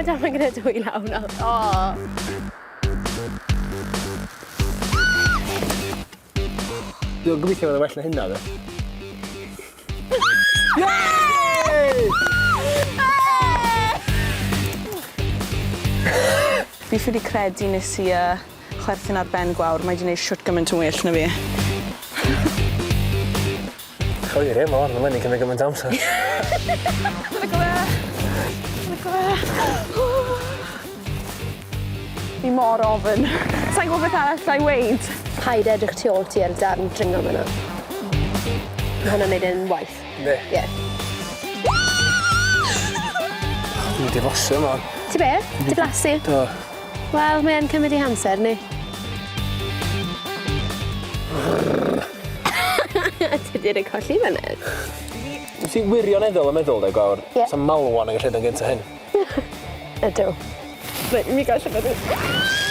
Mae dal yn gyda dwy law nawr. O! Dwi'n gobeithio fydd o'n well na hynna de. Yay! Fi ffili credu nes i yy chwerthin ar ben Gwawr, mae 'di neud shwt gymaint yn well na fi. Chwilio efo hon, ma' 'di cymryd gymaint o amser. Lyco fe. Lyco fe. Fi mor ofn. Sai'n gwbo beth arall 'llai weud. Paid edrych tu ôl ti ar y darn dringo fyna. Ma' hwnna'n neud e'n waeth. Yndi. Ie. Dwi diflasu yma. Ti be? Diflasu? Do. Wel, mae e'n cymryd ei hamser, ni. Ti 'di colli fyny. Wyt ti wirioneddol yn meddwl de Gwawr... Ie. ...sa malwan yn gallu neud o'n gynta hyn? Ydw. Reit, mi gael llygad fi.